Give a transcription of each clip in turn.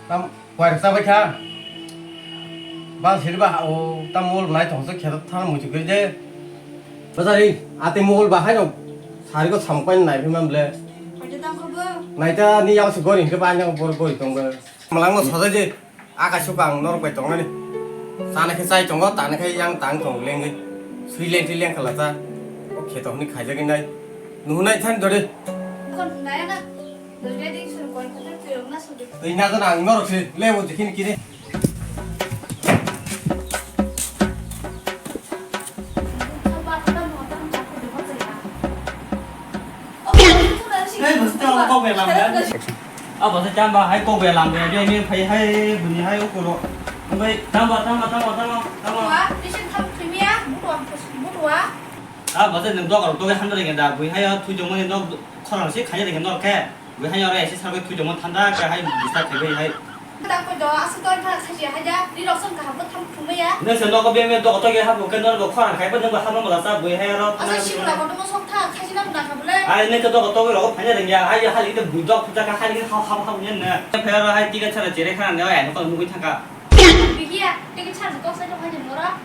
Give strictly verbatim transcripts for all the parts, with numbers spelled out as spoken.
Tam, koirok chabai kha. Bal siri ba, o, tam mol nai tong se khe thang muchuk gri je. Bazari, ate mol ba hai no. Sari ko sampai nai phimam le. Paja tam kho bo. Nai ta ni yang se gori ke ba yang bor gori tong ba. Malang no sajai je. Aka suka ang norok bai tongnani. Chana khe chai tongo, tana khe yang tang tongo lengwi. Sui leng thi leng khala cha. O kheto hwnwi khaijagwi nai. Nuhunai thani dori. Kon naya na. Dori ding sur koi khatar twi rok na sudi. Twi na jana ang norok si lewo jekhini kini. Hey, basta ang kok belam ya. Ah, basta chamba hai kok belam ya. Dia ini phai hai buni hai ukuro. Bai tamba tamba tamba tamba tamba. Wa, bisin kham thumia, mutu am mutu wa. Ah, basta nang dok rok dok han ring da. Bui hai thui jong mani nok khorang si khanya ring nok khe. Bui hai ore ese sarbe thui jong thanda khe hai bista khe bai hai. Tang koi do, aswk to wngkha khachi ya, haida, ri rok song kaham bo tham thumai ya. Nung se nogo beng beng dogo toge habo khe norok khorang khai bo nung bo habo mala cha bui hai aro. Aswk sikla bo nung song tha khachi na muna kha bole. Ai nung khe dogo toge rogo phanya rengya, ai hali khe bui dok phuta kha hali khe habo habo nyen na. Phai aro hai ticket chara chere khana ne ai nokol nugui thangka. Bigiya, ticket chara kok sai to phanya mora.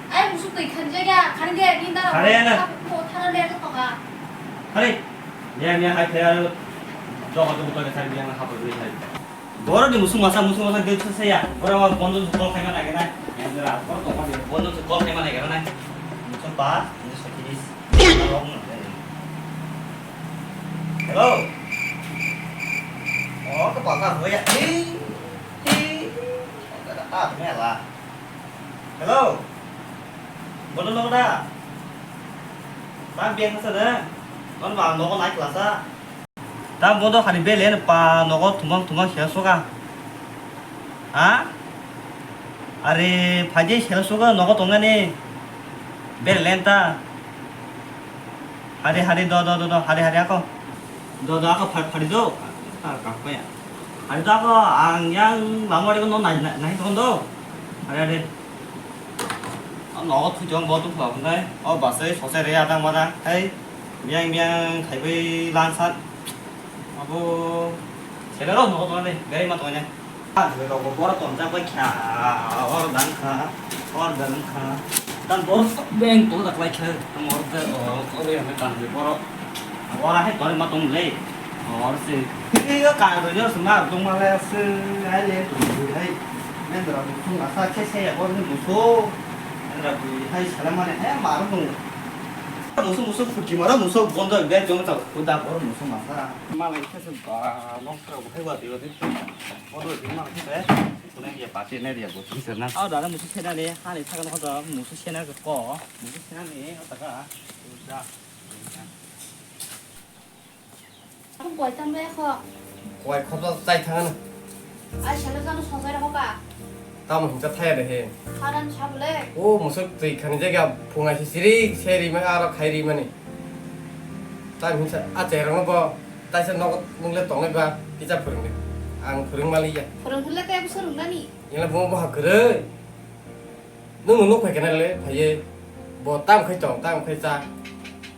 Ai musuk twi khanjaya, khanjaya ni dara. Khare na. Ko thara le to ka. Khare. Ya ya hai phai aro dogo dogo toge sai biang habo bui hai. Borok ni musuk masa, musuk masa gate se ya. Borok ma bondo se call khaima nai nai. Yang jera, borok tong ma bondo se call khaima nai nai. Musuk ba, musuk kiris. Hello. Oh, ke pasar ho ya. Hi, hi. Ah, mela. Hello. Bondo nogo da. Bang biang sa da. Non ba nogo nai klasa. Tam bodo hari belen pa nogo tumang tumang sel soga. Ha? Are phaje sel soga nogo tongani. Belen ta. Hari hari do do do do hari hari ako. Do do ako phar phari do. Ka ka pa ya. Hari do ako ang yang lamari ko no nai nai nai tong do. Hari hari. Nogo thui tong bo tong phai nai. O basai sosai re adang madang. Hai. Biang biang khaibai lansat. Abo sele rok nogo tongnai, berai ma tongnai. Kanjwlwi rok bo borok tonjak bai kha, or dang kha, or dang kha. Dan borok beng tongjak lai kha, mor de o, o re me kanjwlwi borok. Ora hai tore ma tong le. Or se. Yo kanjwlwi yo se ma tong ma le se, ai le tong le hai. Mendra bu sung asa khe se ya bor ni muso. Mendra bu hai sala mane hai ma ro tong. Muso muso phuti mara muso bondo be jong ta khuda bor muso masa. Malai khe se ba long tra bo hai wa de de. Bondo de ma khe se. Kone ye pati ne dia bo sung se na. Au da muso se na ni ha ni thak no ko muso se na ko. Muso se na ni ta ka. Da. Ang koi tam le kho. Koi khobjak chai thangano. Ai salo jano sojai rokha ka. Tamo hinsa thaya de he. Haran sabule. O musuk twi khani jaga phungai se siri seri ma aro khairi mani. Tam hinsa a cherang bo taisa nogo nungle tongnai ba kisa phwrwngdi. Ang phwrwng mali ya. Phwrwng hwnle tei bwswrwng nani. Yala bo bo ha kwrwi. Nwng nuk phai kana le phaiye bo tam khai tong tam khai cha.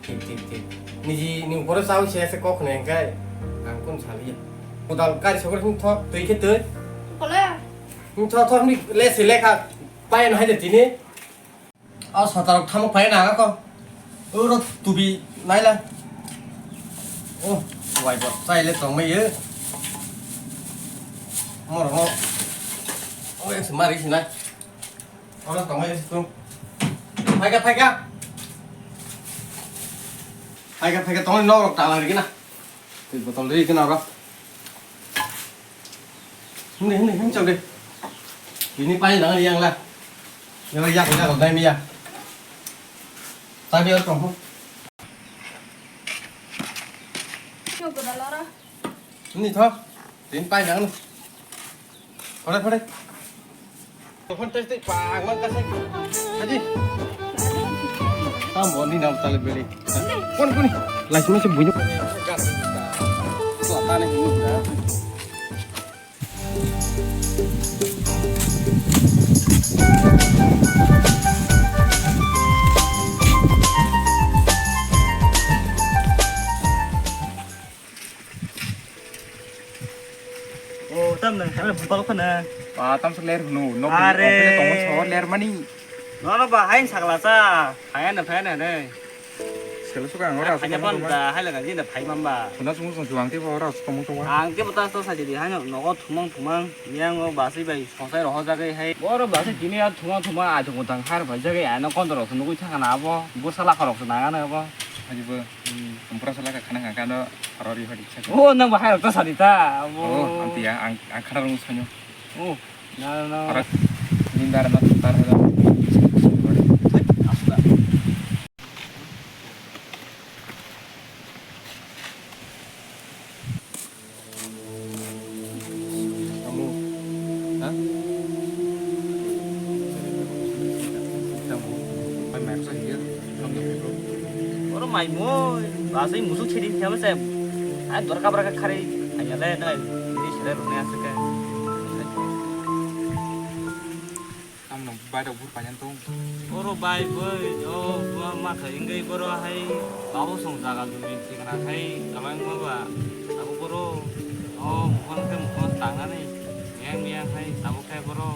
Thik thik thik. Niji ni upore cha se se kok ne kai. Ang kun sali. Kodal kari sokor hin thok twi khe twi. Kole. Hin thok thok ni le se le kha. Pai no hai de tini. A satarok thamo pai na ko. Oro tubi naila. O wai bo chai le tong mai ye. Moro no. O ek se mari sinai. Oro tongwi se tung. Phaikha, phaikha. Phaikha, phaikha, tongwi nok rok tala rikina. Twi botol rikina oro. Himni, himni, himni chok de. Bini pani nang yang la. Yang yak, yak, dai mi ya. Tadi oro tong. Yo, godal oro. Ni tho. Tin pai nang. Phore phore. Phone test pa mang ka sai. Haji. Tam boni nam tale beli. Kon kuni. Lai sima se bunyo. Ko tane ni. O, tam nang, hai bal khana. Ba, tam sa ler hunu, nok ni Are. Office tong so ler mani. No, no, ba, hai sakla sa. Hai na, hai na, ne. Selo suka ang ora Hai na suka ban tongma. Da, hai laga jin da phai man ba. Suna sung sung juang te ba ora suka mung tongma. Ang te bata sa sa jadi hai no, nogo thumang thumang, yang o basi bai songsai roho jagai hai. Oro basi kini ya thumang thumang ai thung tang har bai jagai ai no kon rok nugui thang na abo. Bur sala khorok su nang ano abo. Haji bo. Hmm. Bur sala ka khana ka no rori hori sa. O nang ba hai rok ta sadi ta. Abo. O, anti ya, ang, ang khana rung sanyo. O. No, no. Aro nindar na tar hada. Kamu, ha? Kamu, mai mai sa hiya, kamu bro. Oro mai moi, basai musuk chiri kya masa. Ai dor kabra ka khari, hanya le na, ini sere rune asike. Tamno bai rok bur painani tong. Oro bai bai o ma ma kha ingwi boro hai babo song jaga jumi thikna khai kalai ma ba abo boro o mukhang khe mukhang tangnani miyang miyang hai tabuk khe boro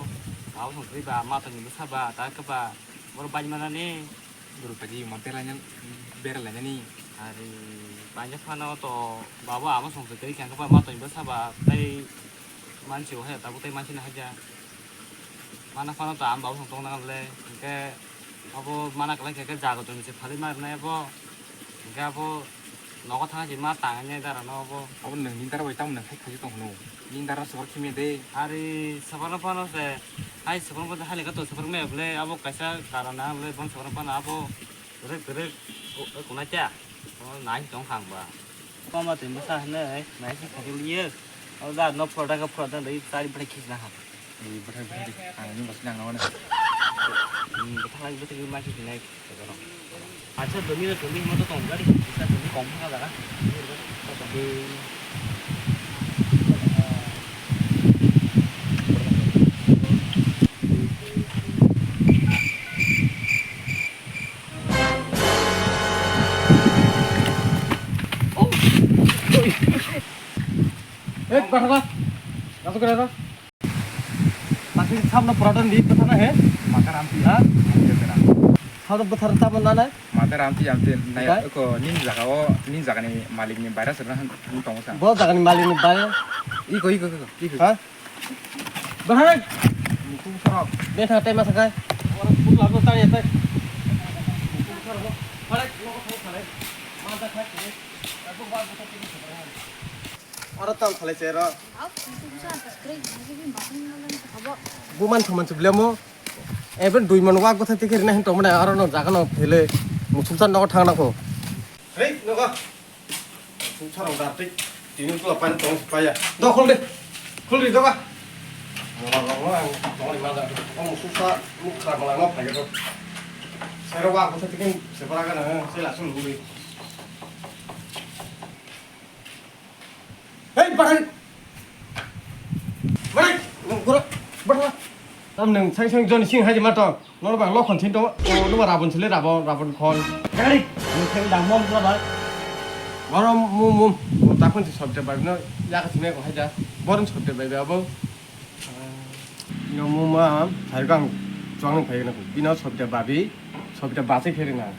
babo song thwi ba ma tongni bwsa ba ta khe ba boro bai manani. Boro paji ma bera nang bera lainani. Ari painja phano to babo abo song thwi kha khe ba ma tongni bwsa ba tei mansi o hai tabuk tei mansi na haja. Mana phano ta ang babo song tong nang le, hingke abo mana kwlai khe, khe jaga tongni se phalwi ma rwnai abo, hingke abo nogo thang si ma tang nai dara no abo. Abo nwng ni dara bai tamo nang khai khai tong hwno, ni dara swbar khimya de. Ari swbarno phano se, hai swbarno phano hai lekha to swbar maya bwle, abo kaisa karon na bwle, bon swbarno phano abo rwk rwk kunai cha, nai tong khang ba. Koma twi bwsa hinwi nai se khairokliyo. O da no photo ka photo dei chari bwthai khis na ha. Ni bwthai bwthai ang ni bwsai nang nang. Hmm, bwthai bwthai ma khis nai. Acha doni na doni mo to tong gari. Bwsa doni kom ha daga. Eh, bwthai ba. Asuk kena to. Pasti sabno pura don di bwthar na he? Mata ramti. Ha? Sabno bwthar tamo na na? Mata ramti ramti nai. Oke. Ko ning jaga o, ning jaga ni malik ni baira sir na han tongo sa. Bo jaga ni malik ni baira. Iko, iko, iko, iko. Ha? Bahai. Mutung sorok. Be thang tai ma sakai. Orang pun lagu tanya tai. Mutung sorok. Balik lo ko thang balik. Mata thang. Aku buat buat ini sebenarnya. Oro tam khalai se ro. Buman thuman chublemo. Even dui man wak bwthai tikhe rina hin tongmani aro no jaga no phele. Muchuksa nogo thangna kho. Hei nogo. Muchuksa rok da tik. Tini tula pan tong paya. Do khol de. Khol ri doga. Mona rok no ang tong ri ma da. O muchuksa mukha mala no phai do. Sero wak bwthai tikhe se bara ga na se la sun guri. Hei, bahai! Bahai! Nung gura, bahai! Tam nung sang sang jon sing hai ma to. Nor bang lo khon sin to. O, nung rabon sile rabon, rabon khon. Gari! Nung sem dam mom to ba. Boro mum mum. O, ta khon si sobde bai no. Ya ka sine ko hai ja. Boron sobde bai abo. Ino mum ma, sai bang. Chuang nung phai na ko. Bino sobde babi. Sobde basai pheri na.